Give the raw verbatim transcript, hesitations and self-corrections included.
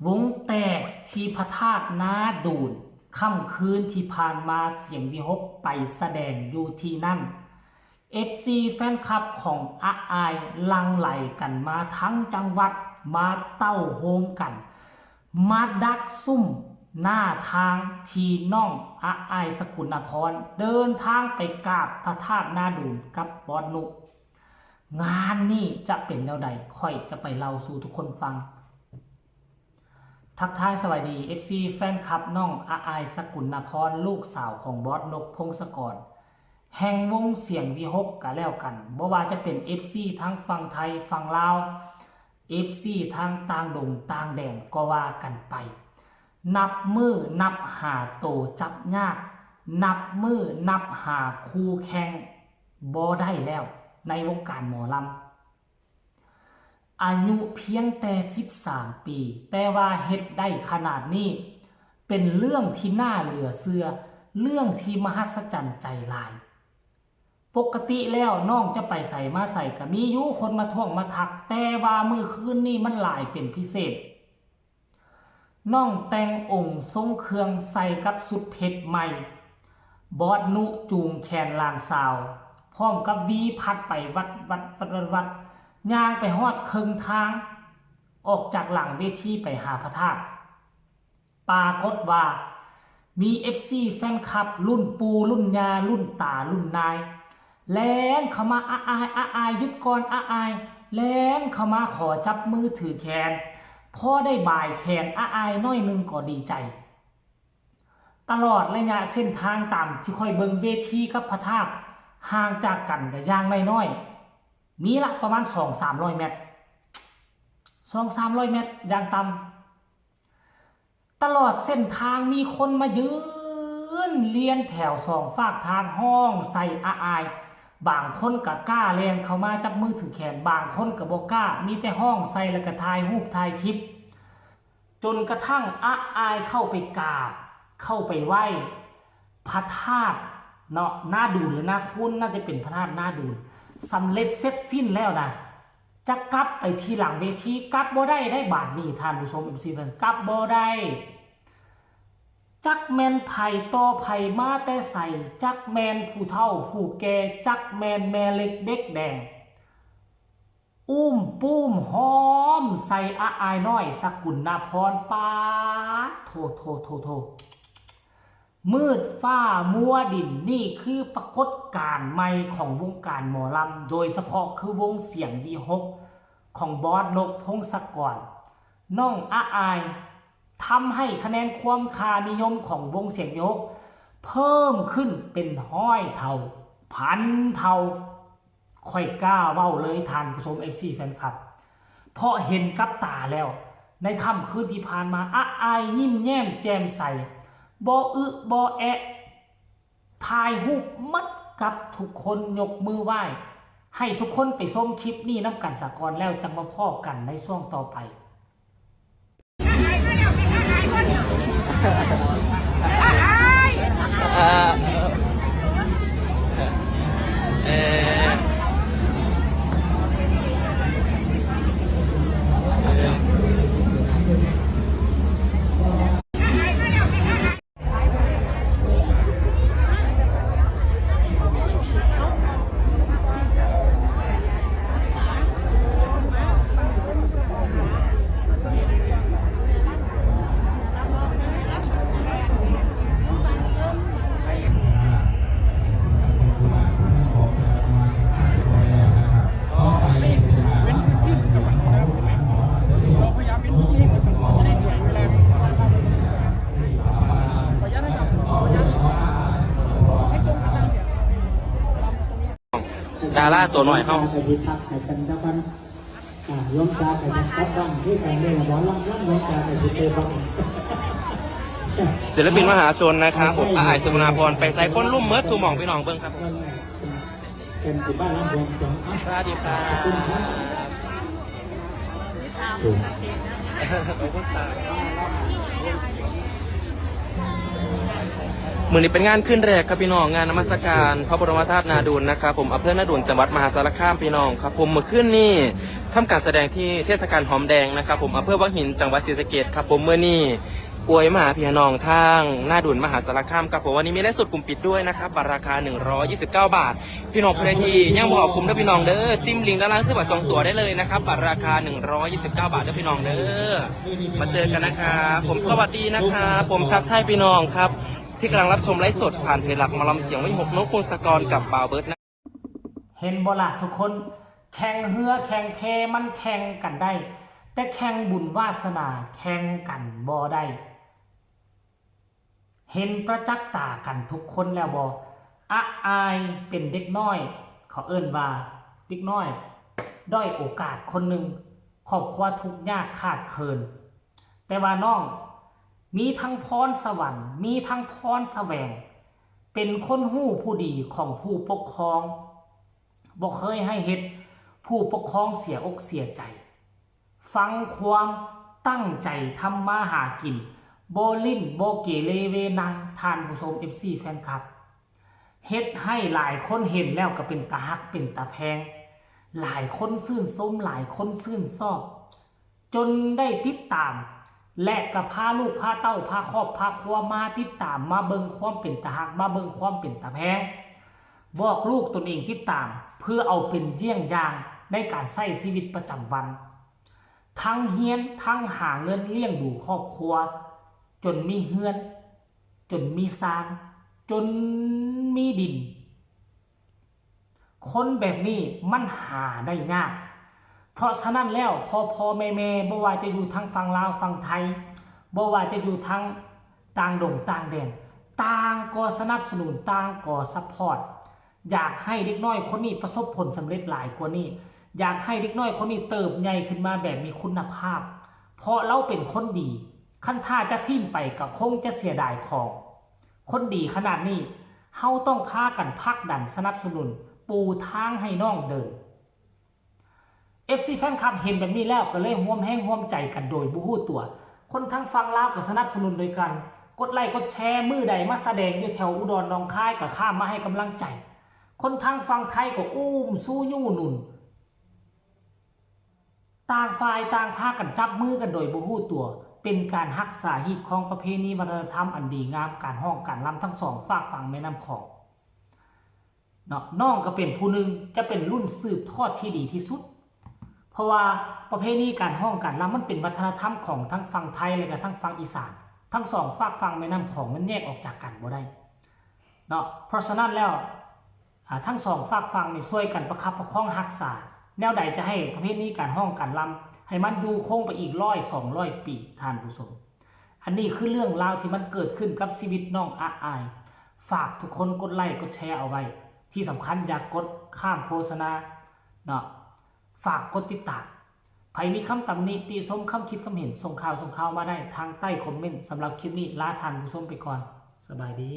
วงแตกที่พระธาตุนาดูน ค่ำคืนที่ผ่านมาเสียงวิหคไปแสดงอยู่ที่นั่น เอฟซี แฟนคลับของอาอายหลั่งไหลกันมาทั้งจังหวัด มาเต้าโฮมกัน มาดักซุ่มหน้าทางที่น้องอาอายสกุณาพรเดินทางไปกราบพระธาตุนาดูนกับบอสนุ งานนี้จะเป็นแนวใด ข้อยจะไปเล่าสู่ทุกคนฟัง ทักทายสวัสดี เอฟซี แฟนคลับน้องอาอายสกุณาพร ลูกสาวของบอสนกพงศกร แห่งวงเสียงวิหคกะแล้วกัน บ่ว่าจะเป็น เอฟซี ทั้งฝั่งไทยฝั่งลาว เอฟซี ทั้งต่างดงต่างแดนก็ว่ากันไป นับมื้อนับหาโตจับยาก นับมื้อนับหาคู่แข่งบ่ได้แล้วในวงการหมอลำ อายุเพียงแต่ สิบสาม ปี แต่ว่าเฮ็ดได้ขนาดนี้ เป็นเรื่องที่น่าเหลือเชื่อ เรื่องที่มหัศจรรย์ใจหลาย ปกติแล้วน้องจะไปไสมาไสก็มีอยู่คนมาท้วงมาทัก แต่ว่ามื้อคืนนี้มันหลายเป็นพิเศษ น้องแต่งองค์ทรงเครื่องใส่กับชุดเพชรใหม่ บอสนุจูงแขนหลานสาว พร้อมกับหวีพัดไปวัดวัดวัดวัดวัด ย่างไปฮอดเคิ่งทาง ออกจากหลังเวทีไปหาพระธาตุ ปรากฏว่ามี เอฟซี แฟนคลับรุ่นปู่รุ่นย่ารุ่นตารุ่นนาย แล่นเข้ามา "อาอาย อาอาย หยุดก่อน อาอาย" แล่นเข้ามาขอจับมือถือแขน พอได้บ่ายแขนอาอายหน่อยหนึ่งก็ดีใจ ตลอดระยะเส้นทางตามที่ข้อยเบิ่ง เวทีกับพระธาตุห่างจากกันก็อย่างน้อยๆ มีละประมาณ สองสามร้อย เมตร สองสามร้อย เมตรอย่างต่ำ ตลอดเส้นทางมีคนมายืนเรียงแถวสองฟากทาง ฮ้องใส่อาอาย บางคนก็กล้าแล่นเข้ามาจับมือถือแขน บางคนก็บ่กล้า มีแต่ฮ้องใส่แล้วก็ถ่ายรูปถ่ายคลิป จนกระทั่งอาอายเข้าไปกราบ เข้าไปไหว้พระธาตุเนาะ นาดูนหรือนาคูน น่าจะเป็นพระธาตุนาดูน สำเร็จเสร็จสิ้นแล้วนะ จะกลับไปที่หลังเวที กลับบ่ได้ได้บาดนี้ ท่านผู้ชม เอฟซี แฟน กลับบ่ได้ จักแม่นไผต่อไผมาแต่ไส จักแม่นผู้เฒ่าผู้แก่ จักแม่นแม่เล็กเด็กแดง อุ้มปุ้มฮ้อมใส่อาอายน้อยสกุณาพร ป๊าดโถ โถ โถ โถ มืดฟ้ามัวดิน นี่คือปรากฏการณ์ใหม่ของวงการหมอลำ โดยเฉพาะคือวงเสียงวิหคของบอสนกพงศกร น้องอาอายทำให้คะแนนความค่านิยมของวงเสียงวิหคเพิ่มขึ้นเป็นร้อยเท่า พันเท่า ข้อยกล้าเว้าเลยท่านผู้ชม เอฟซี แฟนคลับ เพราะเห็นกับตาแล้ว ในค่ำคืนที่ผ่านมา อาอายยิ้มแย้มแจ่มใส บ่อึบ่แอะ ถ่ายรูปหมดกับทุกคน ยกมือไหว้ ให้ทุกคนไปชมคลิปนี้นำกันซะก่อน แล้วจั่งมาพ้อกันในช่วงต่อไป เอ่อ เอ่อ เว้นพื้นที่สวรรค์นะครับ เราพยายามเป็นพื้นที่ให้คนสวรรค์จะได้สวยเวลา ขออนุญาตนะครับ ขออนุญาต ให้ตรงกันนะ ดาราตัวน้อยเฮา ไปที่พักให้กันสักวัน อ่า หลวงตาก็จะกลับบ้านคือกันนี่ล่ะ หมอลำนำหลวงตาก็สิไปบ้าน ศิลปินมหาชนนะครับผม อาอาย สกุณาพร ไปไสคนลุมเมิดทุกหม่อง พี่น้องเบิ่งครับผม เป็นสิบ้านลำวงจัง สวัสดีครับ ขอบคุณครับ ขอบคุณครับ มื้อนี้เป็นงานคืนแรกครับพี่น้อง งานนมัสการพระบรมธาตุนาดูนนะครับผม อำเภอนาดูน จังหวัดมหาสารคามพี่น้องครับผม มื้อคืนนี้ทำการแสดงที่เทศกาลหอมแดงนะครับผม อำเภอวังหิน จังหวัดศรีสะเกษครับผม มื้อนี้อวยมาหาพี่น้องทางนาดูนมหาสารคามครับผม วันนี้มีไลฟ์สดกลุ่มปิดด้วยนะครับ บัตรราคา หนึ่งร้อยยี่สิบเก้า บาท พี่น้องผู้ใดที่ยังบ่เข้ากลุ่มเด้อพี่น้องเด้อ จิ้มลิงก์ด้านล่างซื้อบัตรจองตั๋วได้เลยนะครับ บัตรราคา หนึ่งร้อยยี่สิบเก้า บาทเด้อพี่น้องเด้อ มาเจอกันนะครับผม สวัสดีนะครับผม ทักทายพี่น้องครับ ที่กำลังรับชมไลฟ์สดผ่านเพจหลักหมอลำเสียงวิหก นกพงศกรกับบ่าวเบิร์ดนะ เห็นบ่ล่ะทุกคน แข่งเฮือแข่งแพมันแข่งกันได้ แต่แข่งบุญวาสนาแข่งกันบ่ได้ เห็นประจักษ์ตากันทุกคนแล้วบ่ อะอายเป็นเด็กน้อย เขาเอิ้นว่าเด็กน้อย ด้อยโอกาสคนหนึ่ง ครอบครัวทุกข์ยากขาดเขิน แต่ว่าน้องมีทั้งพรสวรรค์ มีทั้งพรแสวง เป็นคนฮู้ผู้ดีของผู้ปกครอง บ่เคยให้เฮ็ดผู้ปกครองเสียอกเสียใจ ฟังความตั้งใจทำมาหากิน บ่ลิ้นบ่เกเรเวนัง ท่านผู้ชม เอฟซี แฟนคลับ เฮ็ดให้หลายคนเห็นแล้วก็เป็นตาฮักเป็นตาแพง หลายคนชื่นชม หลายคนชื่นชอบ จนได้ติดตาม และก็พาลูกพาเต้าพาครอบพาครัวมาติดตาม มาเบิ่งความเป็นตาฮัก มาเบิ่งความเป็นตาแพง บอกลูกตนเองติดตาม เพื่อเอาเป็นเยี่ยงอย่างในการใช้ชีวิตประจำวัน ทั้งเฮียนทั้งหาเงินเลี้ยงดูครอบครัว จนมีเฮือน จนมีซาน จนมีดิน คนแบบนี้มันหาได้ยาก เพราะฉะนั้นแล้วพ่อพ่อแม่แม่บ่ว่าจะอยู่ทางฝั่งลาวฝั่งไทย บ่ว่าจะอยู่ทางต่างดงต่างแดน ต่างก็สนับสนุน ต่างก็ซัพพอร์ต อยากให้เด็กน้อยคนนี้ประสบผลสำเร็จหลายกว่านี้ อยากให้เด็กน้อยคนนี้เติบใหญ่ขึ้นมาแบบมีคุณภาพ เพราะเราเป็นคนดี คันถ้าจะถิ่มไปก็คงจะเสียดายของ คนดีขนาดนี้ เฮาต้องพากันผลักดันสนับสนุน ปูทางให้น้องเดิน เอฟซี แฟนคลับเห็นแบบนี้แล้วก็เลยร่วมแฮงร่วมใจกันโดยบ่ฮู้ตัว คนทางฝั่งลาวก็สนับสนุนโดยการกดไลค์กดแชร์ มื้อใดมาแสดงอยู่แถวอุดรหนองคายก็ข้ามมาให้กำลังใจ คนทางฝั่งไทยก็อู้มซูยูหนุน ต่างฝ่ายต่างพากันจับมือกันโดยบ่ฮู้ตัว เป็นการรักษาฮีตครองประเพณีวัฒนธรรมอันดีงาม การฮ้องการรำทั้งสองฟากฝั่งแม่น้ำของ เนาะ น้องก็เป็นผู้หนึ่ง จะเป็นรุ่นสืบทอดที่ดีที่สุด เพราะว่าประเพณีการฮ้องการรำมันเป็นวัฒนธรรมของทั้งฝั่งไทยและก็ทั้งฝั่งอีสาน ทั้งสองฟากฝั่งแม่น้ำของมันแยกออกจากกันบ่ได้เนาะ เพราะฉะนั้นแล้ว อ่า ทั้งสองฟากฝั่งนี่ช่วยกันประคับประคองรักษา แนวใดจะให้ประเพณีการฮ้องการรำให้มันอยู่คงไปอีกร้อยสองร้อยปี ท่านผู้ชม อันนี้คือเรื่องราวที่มันเกิดขึ้นกับชีวิตน้องอะอาย ฝากทุกคนกดไลค์กดแชร์เอาไว้ ที่สำคัญอย่ากดข้ามโฆษณาเนาะ ฝากกดติดตาม ใผมีคำตำหนิติชม คำคิดคำเห็น ส่งข่าวส่งข่าวมาได้ทางใต้คอมเมนต์ สำหรับคลิปนี้ลาท่านผู้ชมไปก่อน สบายดี